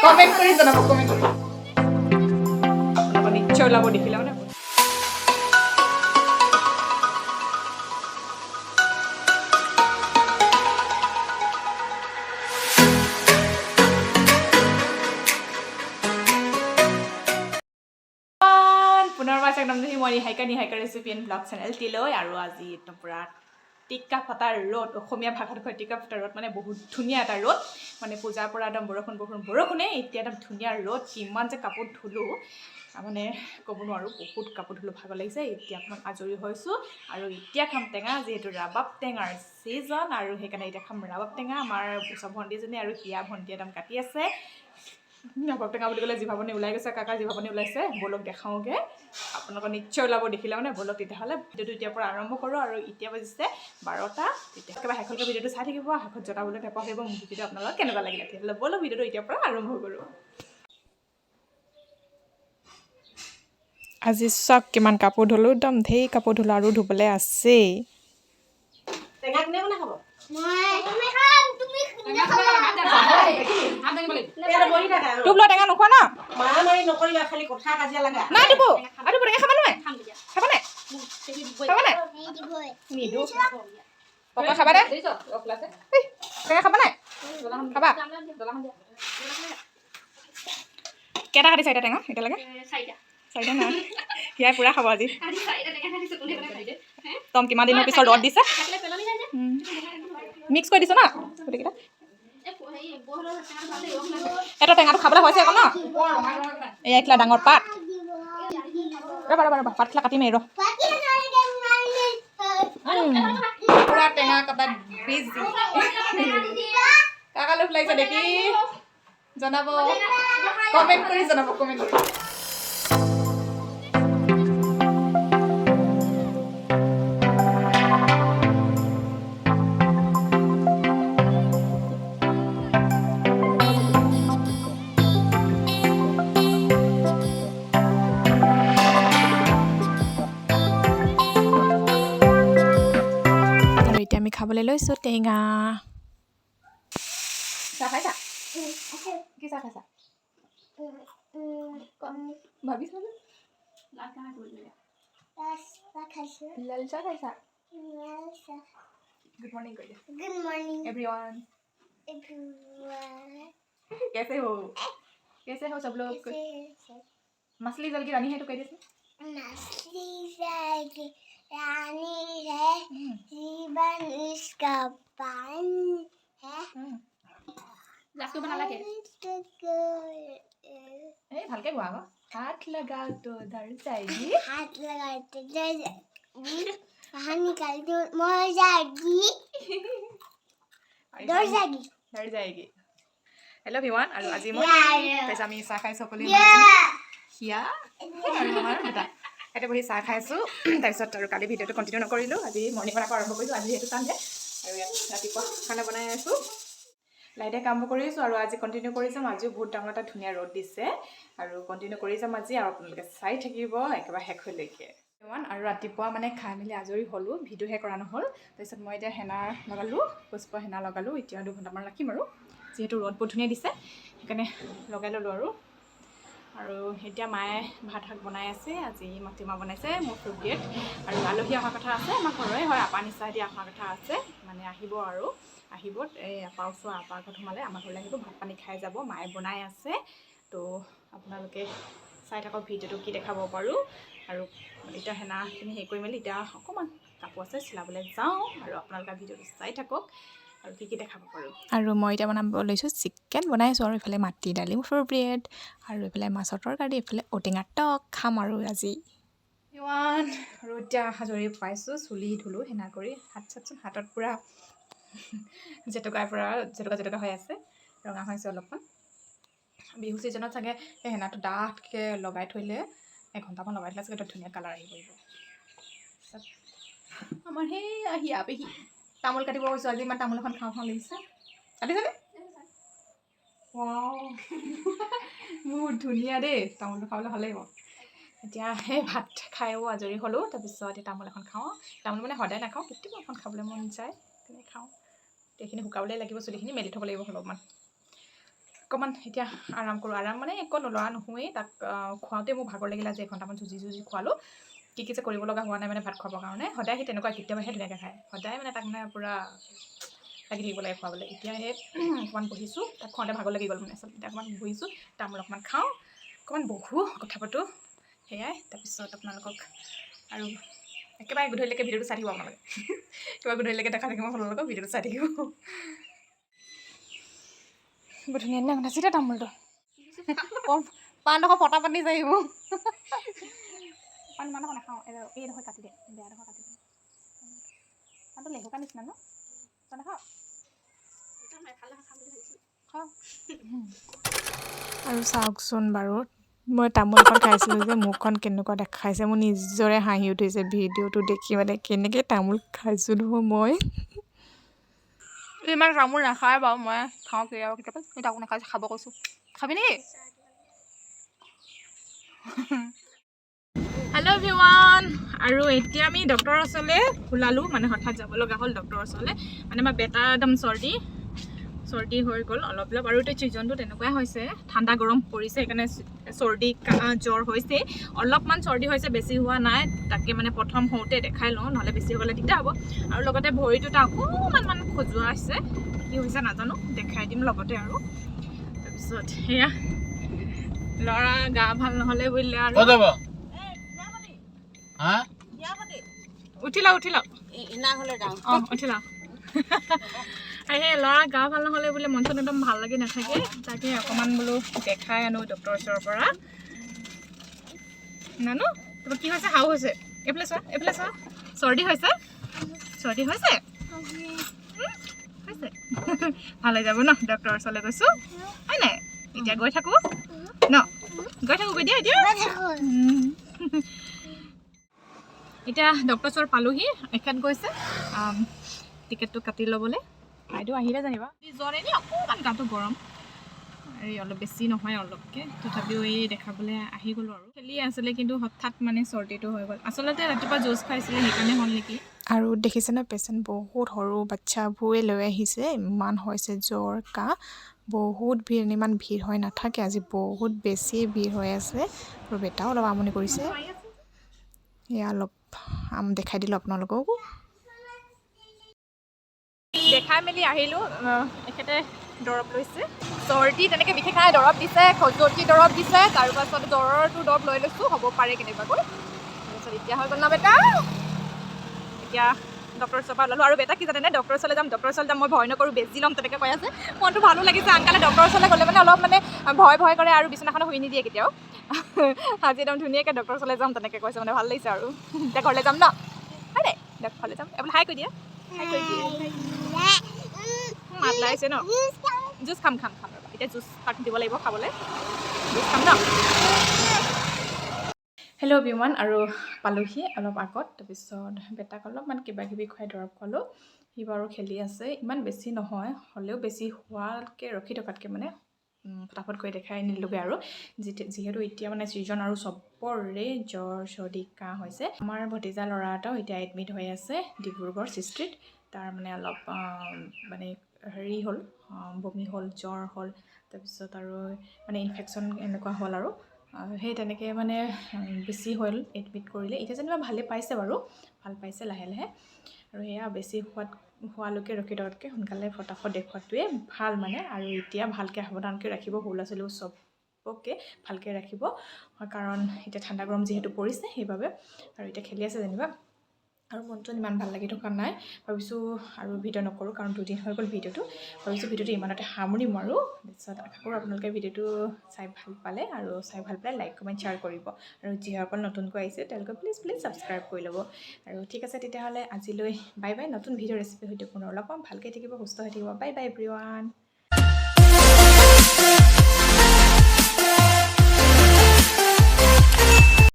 Comment কৰি জনাব, comment কৰি। আপোনালোকৰ নিশ্চয় ওলাব দেখিলে মানে। পুনৰবাৰ স্বাগতম জনাইছোঁ মই Niharika, Niharika recipe and blog চেনেলটিলৈ। আৰু আজি একদম পূৰা টিকা ফটা ৰ'দ, অসমীয়া ভাষাত কয় টিকা ফটা ৰ'দ, মানে বহুত ধুনীয়া এটা ৰ'দ। মানে পূজাৰ পৰা একদম বৰষুণ বৰষুণ বৰষুণেই, এতিয়া একদম ধুনীয়া ৰ'দ। কিমান যে কাপোৰ ধুলোঁ মানে ক'ব নোৱাৰোঁ, বহুত কাপোৰ ধুলোঁ, ভাগৰ লাগিছে। এতিয়া অকণমান আজৰি হৈছোঁ আৰু এতিয়া খাম টেঙা, যিহেতু ৰাবাব টেঙাৰ ছিজন আৰু সেইকাৰণে এতিয়া খাম ৰাবাব টেঙা। আমাৰ ওচৰ ভণ্টিজনী আৰু হিয়া ভণ্টি একদম কাটি আছে। ৰাবাব টেঙা বুলি ক'লে জিভা পানী ওলাই গৈছে, কাকা জিভা পানী ওলাইছে। ব'লক দেখাওঁগৈ, আপোনালোকৰ নিশ্চয় ওলাব দেখিলে মানে। ব'লক তেতিয়াহ'লে ভিডিঅ'টো এতিয়াৰ পৰা আৰম্ভ কৰোঁ। আৰু এতিয়া বাজিছে 12টা। তেতিয়া একেবাৰে শেষলৈকে ভিডিঅ'টো চাই থাকিব, শেষত জনাবলৈ নাপাহৰিব মোৰ ভিডিঅ'টো আপোনালোকৰ কেনেকুৱা লাগিলে। তেতিয়াহ'লে ব'লক ভিডিঅ'টো এতিয়াৰ পৰা আৰম্ভ কৰোঁ। আজি চাওক কিমান কাপোৰ ধুলোঁ, একদম ঢেৰ কাপোৰ ধুলোঁ আৰু ধুবলৈ আছেই। টেঙা কোনে কোনে খাব? তুমি খাম, তুমি ইয়াতে বহি থাকা। তোক লোৱা টেঙা নোখোৱা ন? মাৰা মাৰি নকৰিবা, খালি কথা কাজিয়া লাগা। নাই দিব আৰু টেঙা খাবা নহয়? খাবা নাই? খাবা নাই? দিবই। নিদো। পকা খাবা নে? এই, টেঙা খাবা নাই? খাবা? কেইটা কাটিছা এতিয়া টেঙা এতিয়ালৈকে? চাৰিটা। নাই, হিয়াই পূৰা খাব আজি। একদম কিমান দিনৰ পিছত ৰ'দ দিছে। মিক্স কৰি দিছ ন গোটেইকেইটা? এটা টেঙাটো খাবলৈ হৈছে আকৌ ন। এয়া এইখিলা ডাঙৰ পাত। ৰ'বা ৰ'বা ৰ'বা, পাতখিলা কাটিমেই ৰ। পূৰা টেঙা কটাত বিজি। কাকা লোভ লাগিছে দেখি? জনাব, কমেণ্ট কৰি জনাব, কমেণ্ট কৰি। আৰু এতিয়া আমি খাবলৈ লৈছোঁ টেঙা। চাহ খাইছা? কি চাহ খাইছা ভাবিছা? লাল চাহ খাইছা? গুড মৰ্ণিং কৈ দিয়া। Good morning, everyone. everyone. कैसे हो? कैसे हो सब लोग? मछली जल की रानी है तो कह दे। मछली जल की रानी है, जीवन इसका पानी है। নালাগে। এই ভালকে গোৱা আকৌ। हाथ लगाओ तो डर जाएगी। हाथ लगाते डर जाएगी, बाहर निकाल दो मर जाएगी, डर जाएगी। डर जाएगी। হেল্ল' ভিৱান, আৰু আজি মই তাৰপিছত আমি চাহ খাইছোঁ সকলোৱে, হিয়া আৰু আমাৰ দুটা ইয়াতে বহি চাহ খাইছোঁ। তাৰপিছত আৰু কালি ভিডিঅ'টো কণ্টিনিউ নকৰিলোঁ, আজি মৰ্ণিঙত আকৌ আৰম্ভ কৰিছোঁ। আজি যিহেতু চানডে আৰু ইয়াত ৰাতিপুৱা খানা বনাই আছোঁ, লাহে লাহে কামবোৰ কৰি আছোঁ আৰু আজি কণ্টিনিউ কৰি যাম। আজিও বহুত ডাঙৰ এটা ধুনীয়া ৰ'দ দিছে আৰু কণ্টিনিউ কৰি যাম আজি আৰু আপোনালোকে চাই থাকিব একেবাৰে শেষলৈকে। ইমান আৰু ৰাতিপুৱা মানে খাই মেলি আজৰি হ'লোঁ, ভিডিঅ'হে কৰা নহ'ল। তাৰপিছত মই এতিয়া হেনা লগালোঁ, পুষ্প হেনা লগালোঁ। এতিয়া 2 ঘণ্টামান ৰাখিম আৰু যিহেতু ৰ'দ বহুত ধুনীয়া দিছে, সেইকাৰণে লগাই ল'লোঁ আৰু। আৰু এতিয়া মায়ে ভাত শাক বনাই আছে। আজি মাটিমাহ বনাইছে, মোৰ ফেভৰেট। আৰু আলহী অহা কথা আছে, আমাৰ ঘৰৰে হয়, আপা নিচা দি অহা কথা আছে, মানে আহিব আৰু আহিব। এই আপা ওচৰ আপাৰ ঘৰত সোমালে আমাৰ ঘৰলৈ আহিব, ভাত পানী খাই যাব। মায়ে বনাই আছে। তো আপোনালোকে চাই থাকক ভিডিঅ'টো, কি দেখাব পাৰোঁ। আৰু এতিয়া হেনাখিনি হেৰি কৰি মেলি এতিয়া অকণমান কাপোৰ আছে, চিলাবলৈ যাওঁ আৰু আপোনালোকে ভিডিঅ'টো চাই থাকক আৰু কি কি দেখাব পাৰোঁ। আৰু মই এতিয়া বনাব লৈছোঁ চিকেন বনাই আছোঁ আৰু এইফালে মাটি দালি মোৰ ফেভৰেট আৰু এইফালে মাছৰ তৰকাৰী, এইফালে ঔটেঙা টক খাম আৰু আজি। ইমান আৰু এতিয়া আজৰি পাইছোঁ, চুলি ধুলোঁ, হেনা কৰি হাত চাতচোন হাতত পূৰা জেতুকাৰ পৰা জেতুকা জেতুকা হৈ আছে, ৰঙা হৈছে অলপমান। বিহু ছিজনত চাগে সেই হেনাটো ডাঠকৈ লগাই থৈলে, এঘণ্টামান লগাই থ'লে চাগে ধুনীয়া কালাৰ আহি পৰিব। তাৰপিছত আমাৰ সেই হিয়া পেহী তামোল কাটিব গৈছোঁ। আজি ইমান তামোল এখন খাওঁ খাওঁ লাগিছে। কাটিছেনে? ৱাও, বহুত ধুনীয়া দেই তামোলটো, খাবলৈ ভাল লাগিব। এতিয়া সেই ভাত খায়ো আজৰি হ'লোঁ। তাৰপিছত এতিয়া তামোল এখন খাওঁ। তামোল মানে সদায় নাখাওঁ, কেতিয়াবা এখন খাবলৈ মন যায়, তেনেকৈ খাওঁ। এইখিনি শুকাবলৈ লাগিব, চুলিখিনি মেলি থ'ব লাগিব অলপমান। অকণমান এতিয়া আৰাম কৰোঁ। আৰাম মানে একো ল'ৰা নুশুৱেই, তাক খুৱাওঁতে মোৰ ভাগৰ লাগিলে। আজি এঘণ্টামান যুঁজি যুঁজি খোৱালোঁ। কি কি যে কৰিব লগা হোৱা নাই মানে ভাত খুৱাবৰ কাৰণে। সদায় সি তেনেকুৱা, কেতিয়াবাহে ধুনীয়াকৈ খায়। সদায় মানে তাক মানে পূৰা লাগি থাকিব লাগে খুৱাবলৈ। এতিয়া সেই অকণমান বহিছোঁ, তাক খুৱাওঁতে ভাগৰ লাগি গ'ল মানে আচলতে। এতিয়া অকণমান বহিছোঁ, তামোল অকণমান খাওঁ, অকণমান বহোঁ, কথা পাতোঁ, সেয়াই। তাৰপিছত আপোনালোকক আৰু একেবাৰে গধূলিলৈকে ভিডিঅ'টো চাই থাকিব আপোনালোকে। একেবাৰে গধূলিলৈকে দেখা থাকিব আপোনালোকক, ভিডিঅ'টো চাই থাকিব। বৰ ধুনীয়া ধুনীয়া গোন্ধাইছে দেই তামোলটো। পাণডোখৰ ফটা পানী আহিব। পাণ ইমানডোখৰ নাখাওঁ, এইডোখৰ কাটি দে, বেয়াডোখৰ কাটি দে। পাণটো লেহুকা নিচিনা ন? তই নাখাৱ? খাওঁ। আৰু চাওকচোন বাৰু, মই তামোল এখন খাইছিলোঁ যে মুখখন কেনেকুৱা দেখাইছে। মোৰ নিজৰে হাঁহি উঠিছে ভিডিঅ'টো দেখি, মানে কেনেকৈ তামোল খাইছোঁ নহয় মই। ইমান তামোল নাখায় বাৰু, মই খাওঁ কেতিয়াবা কেতিয়াবা। এই তাকো নাখায়, খাব কৈছোঁ। খাবি নেকি? হেল্ল' এভৰিৱান, আৰু এতিয়া আমি ডক্টৰৰ ওচৰলৈ ওলালোঁ। মানে হঠাৎ যাব লগা হ'ল ডক্টৰৰ ওচৰলৈ। মানে আমাৰ বেটা একদম চৰ্দি চৰ্দি হৈ গ'ল অলপ অলপ। আৰু এতিয়া ছিজনটো তেনেকুৱাই হৈছে, ঠাণ্ডা গৰম পৰিছে, সেইকাৰণে চৰ্দি কাহ জ্বৰ হৈছে। অলপমান চৰ্দি হৈছে, বেছি হোৱা নাই। তাকে মানে প্ৰথম হওঁতে দেখাই লওঁ, নহ'লে বেছি হৈ গ'লে দিগদাৰ হ'ব। আৰু লগতে ভৰিটোত অকণমান মান খজুৱা আছে, কি হৈছে নাজানো, দেখাই দিম লগতে। আৰু তাৰপিছত সেয়া ল'ৰা গা ভাল নহ'লে বুলিলে আৰু ক'ত যাব? হা? উঠিলা, উঠিলা। অঁ, উঠিলা। আৰু সেই ল'ৰা গা ভাল নহ'লে বোলে মন চন একদম ভাল লাগি নাথাকে। তাকে অকণমান বোলো দেখাই আনো ডক্টৰৰ ওচৰৰ পৰা। নানো, তোমাৰ কি হৈছে? হাও হৈছে। এইফালে চোৱা, এইফালে চোৱা। চৰ্দি হৈছে, চৰ্দি হৈছে, হৈছে। ভাল হৈ যাব ন? ডক্টৰৰ ওচৰলৈ গৈছোঁ, হয় নাই? এতিয়া গৈ থাকোঁ ন? গৈ থাকোঁ, গৈ দিয়া এতিয়া। এতিয়া ডক্টৰ ওচৰ পালোহি। এখেত গৈছে টিকেটটো কাটি ল'বলৈ। বাইদেউ আহিলে জানিবা। জ্বৰ এনেই অকণমান গাটো গৰম আৰু অলপ বেছি নহয়, অলপকৈ। তথাপিও এই দেখাবলৈ আহি গ'লোঁ। আৰু খেলি আছিলে, কিন্তু হঠাৎ মানে চৰ্দিটো হৈ গ'ল। আচলতে ৰাতিপুৱা জুচ খাইছিলে, সেইকাৰণে হ'ল নেকি। আৰু দেখিছে ন, পেচেণ্ট বহুত সৰু বাচ্ছাবোৰে লৈ আহিছে। ইমান হৈছে জ্বৰ কাহ, বহুত ভিৰ। ইমান ভিৰ হৈ নাথাকে, আজি বহুত বেছিয়ে ভিৰ হৈ আছে। আৰু বেটাও অলপ আমনি কৰিছে। এয়া অলপ আম দেখাই দিলোঁ আপোনালোককো। দেখাই মেলি আহিলোঁ। এখেতে দৰৱ লৈছে। চৰ্দি তেনেকৈ বিশেষ নাই, দৰৱ দিছে, খজুৱতি দৰৱ দিছে। তাৰপাছত জ্বৰৰটো দৰৱ লৈ লৈছোঁ, হ'ব পাৰে কেনেবাকৈ। তাৰপিছত এতিয়া হৈ গ'ল ন বেটা? এতিয়া ডক্টৰৰ ওচৰৰ পৰা ওলালোঁ। আৰু বেটা কি জানেনে? ডক্টৰৰ ওচৰলৈ যাম, ডক্টৰৰ ওচৰলৈ যাম, মই ভয় নকৰোঁ, বেজি ল'ম, তেনেকৈ কৈ আছে। মনটো ভালো লাগিছে। আনকালে ডক্টৰৰ ওচৰলৈ গ'লে মানে অলপ মানে ভয় ভয় কৰে আৰু বিচনাখনত শুই নিদিয়ে কেতিয়াও। আজি একদম ধুনীয়াকৈ ডক্টৰৰ ওচৰলৈ যাম তেনেকৈ কৈছে, মানে ভাল লাগিছে। আৰু এতিয়া ঘৰলৈ যাম ন? হয় নাই? ঘৰলৈ যাম। এবাৰ হাই কৈ দিয়া, হাই কৈ দিয়া। মাত লাইছে ন? জুচ খাম, খাম, খাম। ৰ'বা, এতিয়া জুচ তাক দিব লাগিব খাবলৈ। জুচ খাম ন? হেল্ল' এভৰিৱান, আৰু পালোহি অলপ আগত। তাৰপিছত বেটাক অলপমান কিবা কিবি খুৱাই দৰৱ খোৱালোঁ। সি বাৰু খেলি আছে, ইমান বেছি নহয় হ'লেও বেছি হোৱাতকৈ ৰখি থকাতকৈ মানে ফটাফট কৰি দেখাই নিদিলোঁগৈ। আৰু যিহেতু এতিয়া মানে ছিজন আৰু চবৰে জ্বৰ চৰ্দি কাহ হৈছে। আমাৰ ভতিজা ল'ৰা এটাও এতিয়া এডমিট হৈ আছে ডিব্ৰুগড় চিষ্ট্ৰীত। তাৰ মানে অলপ মানে হেৰি হ'ল, বমি হ'ল, জ্বৰ হ'ল, তাৰপিছত আৰু মানে ইনফেকশ্যন এনেকুৱা হ'ল। আৰু সেই তেনেকৈ মানে বেছি হ'ল, এডমিট কৰিলে। এতিয়া যেনিবা ভালেই পাইছে বাৰু, ভাল পাইছে লাহে লাহে। আৰু সেয়া বেছি হোৱালৈকে ৰখি থকাতকৈ সোনকালে ফটাফট দেখুৱাটোৱে ভাল মানে। আৰু এতিয়া ভালকৈ সাৱধানকৈ ৰাখিব, সৰু ল'ৰা ছোৱালীও চবকে ভালকৈ ৰাখিব, কাৰণ এতিয়া ঠাণ্ডা গৰম যিহেতু পৰিছে সেইবাবে। আৰু এতিয়া খেলি আছে যেনিবা। আৰু মনটো ইমান ভাল লাগি থকা নাই। ভাবিছোঁ আৰু ভিডিঅ' নকৰোঁ, কাৰণ দুদিন হৈ গ'ল ভিডিঅ'টো। ভাবিছোঁ ভিডিঅ'টো ইমানতে সামৰিম। আৰু তাৰপিছত আশা কৰোঁ আপোনালোকে ভিডিঅ'টো চাই ভাল পালে। আৰু চাই ভাল পালে লাইক, কমেণ্ট, শ্বেয়াৰ কৰিব। আৰু যিসকল নতুনকৈ আহিছে, তেওঁলোকে প্লিজ প্লিজ ছাবস্ক্ৰাইব কৰি ল'ব। আৰু ঠিক আছে তেতিয়াহ'লে, আজিলৈ বাই বাই। নতুন ভিডিঅ' ৰেচিপিৰ সৈতে পুনৰ লগ পাম। ভালকৈ থাকিব, সুস্থ হৈ থাকিব। Bye bye everyone.